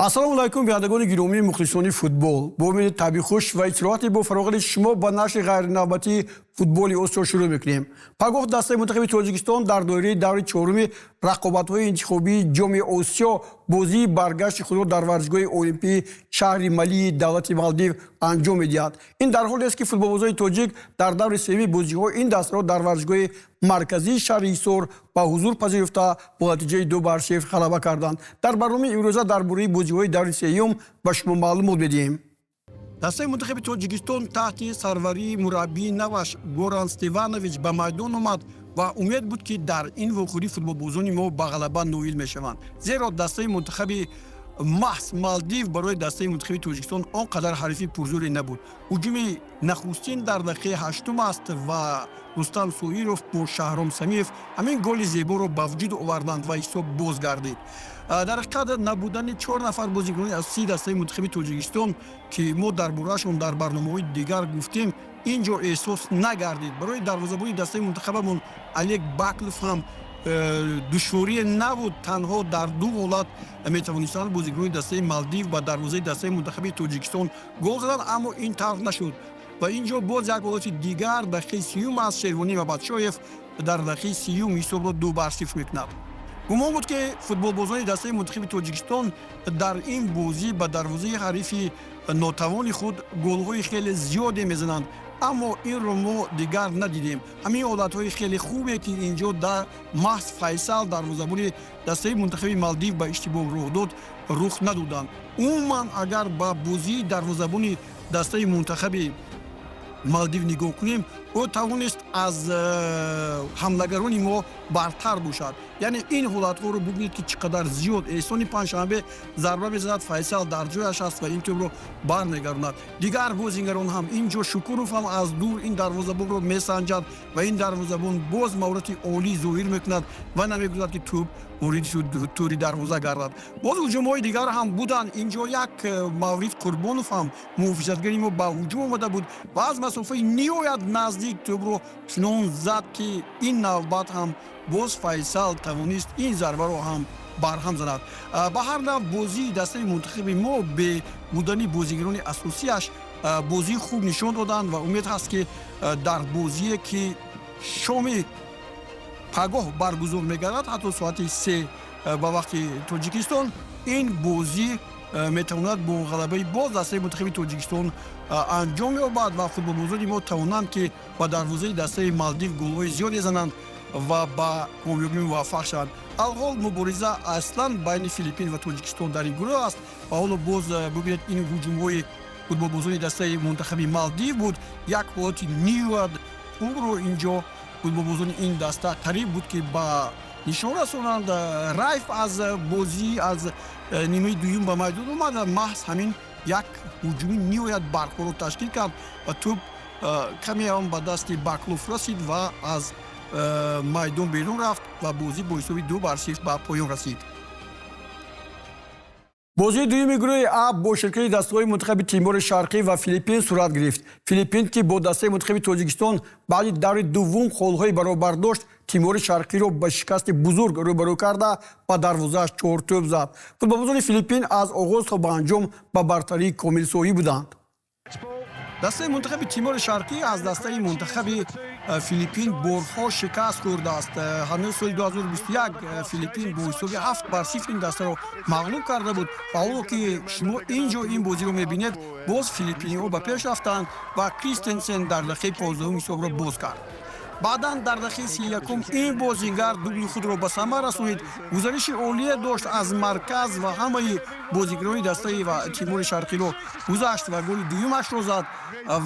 Ассалому алайкум, бинандагони гиромии, мухлисони футбол. Бо умеди табъи хуш ва истироҳати бо фароғати шумо ба нашри ғайринавбатии «Футболи Осиё» шурӯъ мекунем. Пагоҳ дастаи мунтахаби Тоҷикистон дар доираи даври чоруми рақобатҳои интихобии Ҷоми Осиё бозии баргашти худро дар варзишгоҳи Олимпии шаҳри Малии давлати Малдив анҷом медиҳад. Ин дар ҳолест, ки футболбозони тоҷик дар даври сеюми бозиҳо ин дастаро дар варзишгоҳи марказии шаҳри Ҳисор ба ҳузур пазируфта, бо натиҷаи 2-0 ғалаба карданд. Дар барномаи имрӯза дар бораи бозиҳои даври сеюм ба шумо маълумот медиҳем. Дастаи мунтахаби Тоҷикистон таҳти сарварии мураббии наваш Горан Стеванович ба майдон омад ва умед буд, ки дар ин вохӯрӣ футболбозони мо ба ғалаба ноил мешаванд, зеро дастаи мунтахаби маҳз Малдив барои дастаи мунтахаби Тоҷикистон он қадар ҳарифи пурзӯре набуд. Ҳуҷуми нахустин дар дақиқаи ҳаштум аст ва Рустам Соиров бо Шаҳром Самиев ҳамин голи зеборо ба вуҷуд оварданд ва ҳисоб боз гардид. Дар ҳақиқат, набудани чор нафар бозикунони асосии дастаи мунтахаби Тоҷикистон, ки мо дар бораашон дар барномаҳои дигар гуфтем, ин ҷо эҳсос нагардид. Барои дарвозабони дастаи мунтахабамон Олег Баклов ҳам душворие набуд. Танҳо дар ду ҳолат метавонистанд бозикунони дастаи Малдив ба дарвозаи дастаи мунтахаби Тоҷикистон гол заданд, аммо ин тавр нашуд. Ва ин ҷо боз як ҳолати дигар, дақиқаи 30-ум аст. Шервонӣ Мабадшоев дар дақиқаи 30-ум ҳисобро 2-0 мекунад. Гумон буд, ки футболбозони дастаи мунтахаби Тоҷикистон дар ин бозӣ ба дарвозаи ҳарифи нотавони худ голҳои хеле зиёде мезананд, аммо инро мо дигар надидем. Ҳамин ҳолатҳои хеле хубе, ки ин ҷо дар маҳз Файсал, дарвозабони дастаи мунтахаби Малдив, ба иштибоҳ роҳ дод, рух надоданд. Умуман, агар ба бозии дарвозабони дастаи мунтахаби Малдив нигоҳ кунем, ӯ тавонист аз ҳамлагарони мо бартар бошад. Яъне ин ҳолатҳоро бубинед, ки чӣ қадар зиёд Эҳсони Панҷшанбе зарба мезанад, Файсал дар ҷояш аст ва ин тӯбро бармегардонад. Дигар бозингарон ҳам, ин ҷо Шукуров ҳам аз дур ин дарвозабонро месанҷад ва ин дарвозабон боз маҳорати олӣ зоҳир мекунад ва намегузорад, ки тӯб вориди тӯри дарвоза гардад. Боз ҳуҷумҳои дигар ҳам буданд. Ин ҷо як маврид Қурбонов ҳам, муҳофизатгари мо, ба ҳуҷум омада буд ва аз масофаи ниҳоят наздик тӯбро чунон зад, ки ин навбат ҳам боз Файсал тавонист ин зарбаро ҳам барҳам занад. Ба ҳар нав, бозии дастаи мунтахаби мо бе будани бозигарони асосиаш бозии хуб нишон доданд ва умед ҳаст, ки дар бозие, ки шоми пагоҳ баргузор мегардад, ҳатто соати 3 ба вақти Тоҷикистон, ин бозӣ метавонад бо ғалабаи боз дастаи мунтахаби Тоҷикистон анҷом ёбад ва футболбозони мо тавонанд, ки ба дарвозаи дастаи Малдив голҳои зиёде зананд ва ба комёбӣ муваффақ шаванд. Алҳол мубориза аслан байни Филиппин ва Тоҷикистон дар ин гурӯҳ аст. Ва ҳоло боз бубинед, ин ҳуҷумҳои футболбозони дастаи мунтахаби Малдив буд. Як ҳолати ниҳоят хубро ин ҷо футболбозони ин даста қариб буд, ки ба нишон расонанд. Райф аз бозӣ аз нимаи дуюм ба майдон омад ва маҳз ҳамин як ҳуҷуми ниҳоят барқҳоро ташкил кард ва тӯб каме ҳам ба дасти Баклов расид ва аз майдон берун рафт ва бозӣ бо ҳисоби 2-0 ба поён расид. Бозии дуюми гурӯҳи А бо ширкати дастаҳои мунтахаби Тимори Шарқӣ ва Филиппин сурат гирифт. Филиппин, ки бо дастаи мунтахаби Тоҷикистон баъди даври дуввум холҳои баробар дошт, Тимори Шарқиро ба шикасти бузург рӯбарӯ карда, ба дарвозааш чор тӯб зад. Футболбозони Филиппин аз оғоз то ба анҷом ба бартарии комил соҳиб буданд. Дастаи мунтахаби Тимори Шарқӣ аз дастаи мунтахаби Филиппин борҳо шикаст хӯрдааст. Ҳанӯз соли 2021 Филиппин бо ҳисоби 7-0 ин дастаро мағлуб карда буд. Ва ҳоло ки шумо ин ҷо ин бозиро мебинед, боз филиппиниҳо ба пеш рафтанд ва Кристенсен дар дақиқаи 15-ум ҳисобро боз кард. Баъдан дар дақиқаи 31-ум ин бозингар дубли худро ба самар расонид. Гузариши олие дошт аз марказ ва ҳамаи бозигарони дастаи ва Тимори Шарқиро гузашт ва голи дуюмашро зад.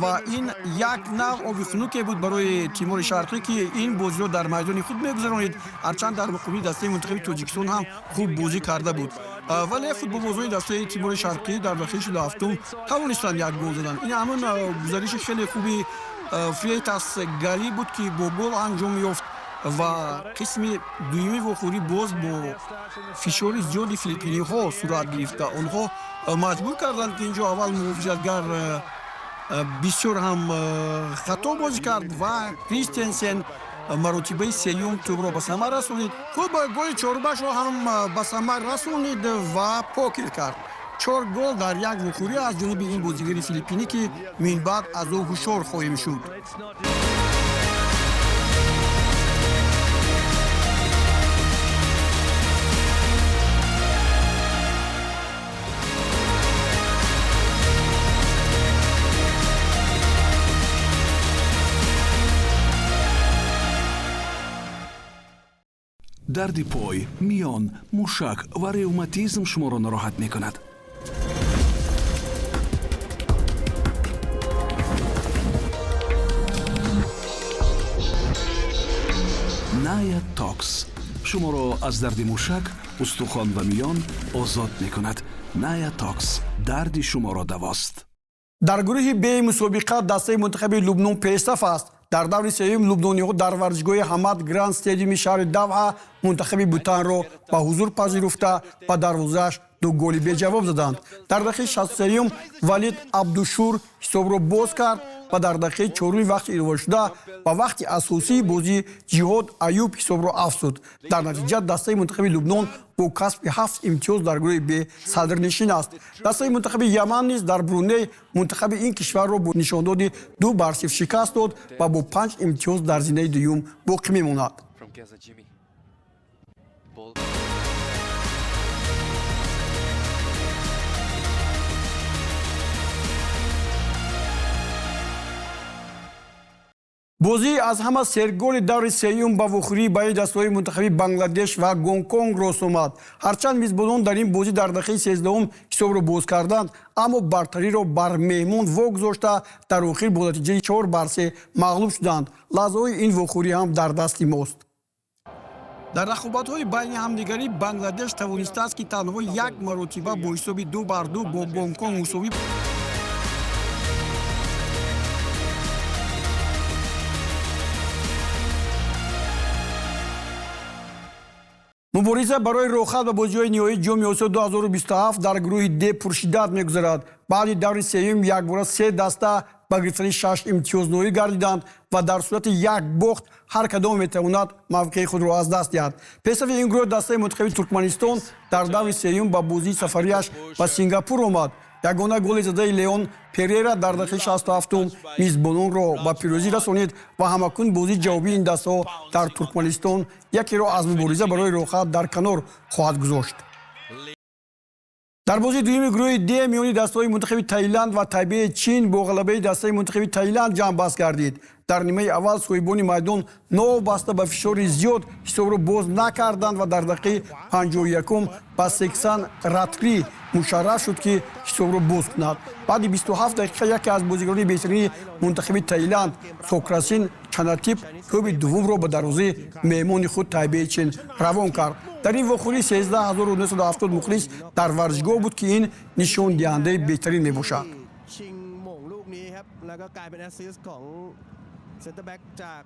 Ва ин як нав оби хунуке буд барои Тимори Шарқӣ, ки ин бозиро дар майдони худ мегузаронид, ҳарчанд дар муқобили дастаи мунтахаби Тоҷикистон ҳам хуб бозӣ карда буд. Вале футболбозони дастаи Тимори Шарқӣ дар дақиқаи 47-ум тавонистанд як гол заданд. Ин ҳамон гузариши хеле хуби Фрейтас Гали буд, ки бо гол анҷом ёфт. Ва қисми дуюми вохӯрӣ боз бо фишори зиёди филиппиниҳо сурат гирифта. Онҳо маҷбур карданд, ки ин ҷо аввал муҳофизатгар бисёр ҳам хато бозӣ кард ва Кристенсен маротибаи сеюм тӯбро ба самар расонид. Хуб, голи чорумашро ҳам ба самар расонид ва покер кард. Чор гол дар як вохӯрӣ аз ҷониби ин бозигари филиппинӣ, ки минбаъд аз ӯ ҳушёр хоҳем шуд. Дарди пой, миён, мушак ва ревматизм шуморо нороҳат мекунад? Ная Токс шуморо аз дарди мушак, устухон ва миён озод мекунад. Ная Токс дарди шуморо давост. Дар гурӯҳи Б мусобиқа дастаи мунтахаби Лубнон пешсаф аст. Дар даври сеюм лубнониҳо дар варзишгоҳи Ҳамад Гранд Стедиуми шаҳри Давҳа мунтахаби Бутанро ба ҳузур пазируфта, ба дарвозааш ду голи беҷавоб заданд. Дар дақиқаи 63-юм Валид Абдушур ҳисобро боз кард ва дар дақиқаи чоруми вақти иловашуда ба вақти асосии бозӣ Ҷиҳод Аюб ҳисобро афзуд. Дар натиҷа дастаи мунтахаби Лубнон бо касби ҳафт имтиёз дар гурӯҳи Б садрнишин аст. Дастаи мунтахаби Яман низ дар Бруней мунтахаби ин кишварро бо нишондоди 2-0 шикаст дод ва бо панҷ имтиёз дар зинаи дуюм боқӣ мемонад. Бозӣ аз ҳама серголи даври сеюм ба вохӯрии байни дастаҳои мунтахаби Бангладеш ва Гонконг рост омад. Ҳарчанд мизбонон дар ин бозӣ дар дақиқаи 13-ум ҳисобро боз карданд, аммо бартариро бар меҳмон вогузошта, дар охир бо натиҷаи 4-3 мағлуб шуданд. Лаҳзаҳои ин вохӯрӣ ҳам дар дасти мост. Дар рақобатҳои байни ҳамдигарӣ Бангладеш тавонистааст, ки танҳо як маротиба бо ҳисоби 2-2 бо Гонконг мусовӣ. Мубориза барои роҳхат ба бозиҳои ниҳоии Ҷоми Осиё 2027 дар гурӯҳи Д пуршиддат мегузарад. Баъди даври сеюм якбора се даста ба гирифтани шаш имтиёз ноил гардиданд ва дар сурати як бохт ҳар кадом метавонад мавқеи худро аз даст диҳад. Пешсафи ин гурӯҳ дастаи мунтахаби Туркманистон дар даври сеюм ба бозии сафарияш ба Сингапур омад. Ягона голи задаи Леон Перера дар дақиқаи 67-ум мизбононро ба пирӯзӣ расонид ва ҳамакун бозии ҷавобии ин дастаҳо дар Туркманистон якеро аз мубориза барои роҳхат дар канор хоҳад гузошт. Дар бозии дуюми гурӯҳи Д миёни дастаҳои мунтахаби Таиланд ва Тайбеи Чин бо ғалабаи дастаи мунтахаби Таиланд ҷамъбаст гардид. Дар нимаи аввал соҳибони майдон новобаста ба фишори зиёд ҳисобро боз накарданд ва дар дақиқаи 51-ум ба Сексан Ратри мушарраф шуд, ки ҳисобро боз кунад. Баъди 27 дақиқа яке аз бозигарони беҳтарини мунтахаби Таиланд Сокрасин Чанатип тӯби дуввумро ба дарвозаи меҳмони худ Тайбеи Чин равон кард. Дар ин вохӯрӣ 13 970 мухлис дар варзишгоҳ буд, ки ин нишондиҳандаи беҳтарин мебошад. ชิงโหม่งลูกนี้ครับแล้วก็กลายเป็นแอสซิสต์ของเซนเตอร์แบ็กจาก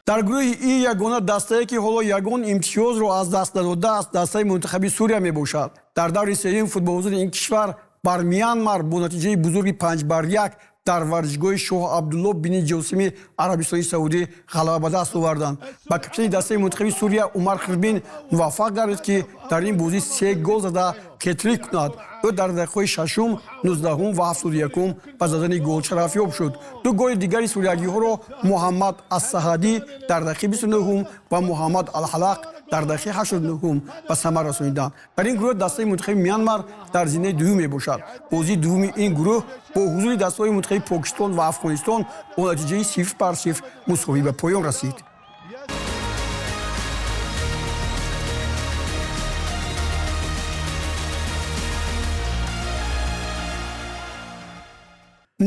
Дар гурӯҳи И ягона дастае, ки ҳоло ягон имтиёзро аз даст надодааст, дастаи мунтахаби Сурия мебошад. Дар даври сеюм футболбозони ин кишвар бар Мянмар бо натиҷаи бузурги 5-1 дар варзишгоҳи Шоҳ Абдулло бини Ҷосими Арабистони Саудӣ ғалаба ба даст оварданд. Ба капитани дастаи мунтахаби Сурия Умар Хирбин муваффақ гардид, ки дар ин бозӣ се гол зада хет-трик кунад. Ӯ дар дақиқаҳои шашум, 19-ум ва 71-ум ба задани гол шарафёб шуд. Ду голи дигари суриягиҳоро Муҳаммад Ассаҳадӣ дар дақиқаи 29-ум ва Муҳаммад Алҳалақ дар дақиқаи 89-ум ба самар расониданд. Дар ин гурӯҳ дастаи мунтахаби Мянмар дар зинаи дуюм мебошад. Бозии дуввуми ин гурӯҳ бо ҳузури дастаҳои мунтахаби Покистон ва Афғонистон бо натиҷаи 0-0 мусовӣ ба поён расид.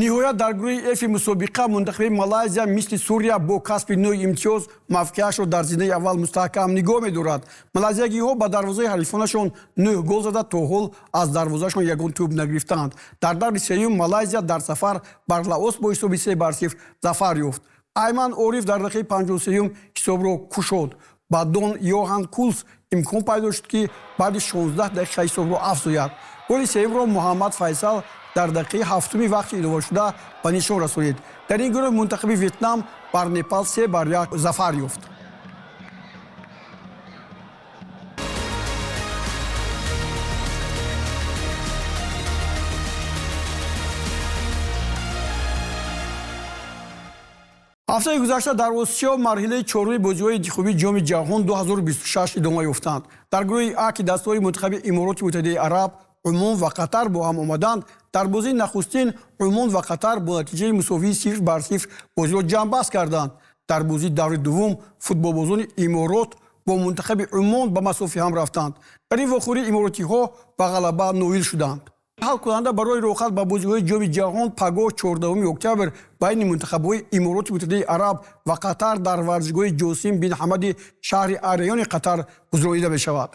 Ниҳоят, дар гурӯҳи Эфи мусобиқа мунтахаби Малайзия мисли Сурия бо касби нӯҳ имтиёз мавқеашро дар зинаи аввал мустаҳкам нигоҳ медорад. Малайзиягиҳо ба дарвозаи ҳарифонашон нӯҳ гол зада, то ҳол аз дарвозаашон ягон тӯб нагирифтаанд. Дар даври сеюм Малайзия дар сафар бар Лаос бо ҳисоби 3-0 зафар ёфт. Айман Ориф дар дақиқаи 53-юм ҳисобро кушод. Ба Дон Йоҳан Кулс имкон пайдо шуд, ки баъди 16 дақиқа ҳисобро афзояд. Голи сеюмро Муҳаммад Файсал Дар дақиқаи ҳафтуми вақти иловашуда ба нишон расонид. Дар ин гурӯҳ мунтахаби Ветнам бар Непал 3-1 зафар ёфт. Ҳафтаи гузашта дар Осиё марҳилаи чоруми бозиҳои интихобии Ҷоми ҷаҳон 2026 идома ёфтанд. Дар гурӯҳи А, ки дастаҳои мунтахаби Имороти Муттаҳидаи Араб, Умон ва Қатар бо ҳам омаданд, дар бозии нахустин Умон ва Қатар бо натиҷаи мусовии 0-0 бозиро ҷамъбаст карданд. Дар бозии даври дуввум футболбозони Иморот бо мунтахаби Умон ба масофи ҳам рафтанд. Дар ин вохӯрӣ иморотиҳо ба ғалаба ноил шуданд. Ҳалкунанда барои роҳхат ба бозиҳои Ҷоми ҷаҳон пагоҳ 14 октябр байни мунтахабҳои Имороти Муттаҳидаи Араб ва Қатар дар варзишгоҳи Ҷосим бин Ҳамади шаҳри Арраёни Қатар гузаронида мешавад.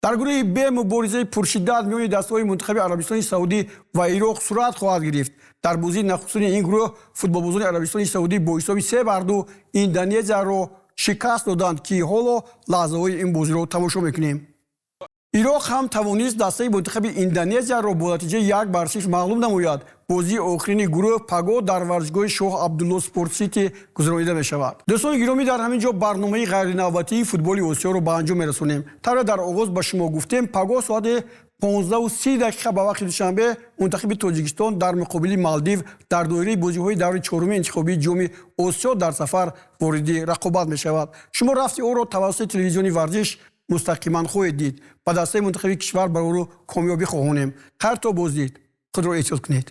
Дар гурӯҳи Б муборизаи пуршиддат миёни дастаҳои мунтахаби Арабистони Саудӣ ва Ироқ сурат хоҳад гирифт. Дар бозии нахустини ин гурӯҳ футболбозони Арабистони Саудӣ бо ҳисоби 3-2 Индонезияро шикаст доданд, ки ҳоло лаҳзаҳои ин бозиро тамошо мекунем. Ироқ ҳам тавонист дастаи мунтахаби Индонезияро бо натиҷаи 1-0 мағлуб намояд. Бозии охирини гурӯҳ пагоҳ дар варзишгоҳи Шоҳ Абдулло Спорт Сити гузаронида мешавад. Дӯстони гиромӣ, дар ҳамин ҷо барномаи ғайринавбатии футболи Осиёро ба анҷом мерасонем. Тавре дар оғоз ба шумо гуфтем, пагоҳ соати 15:30 ба вақти Душанбе мунтахаби Тоҷикистон дар муқобили Малдив дар доираи бозиҳои даври чоруми интихобии Ҷоми Осиё дар сафар вориди рақобат мешавад. Шумо рафти ӯро тавассути телевизиони Варзиш мустақиман хоҳед дид. Ба дастаи мунтахаби кишвар барору комёбӣ хоҳонем. Хайр то боздид, худро эҳтиёт кунед.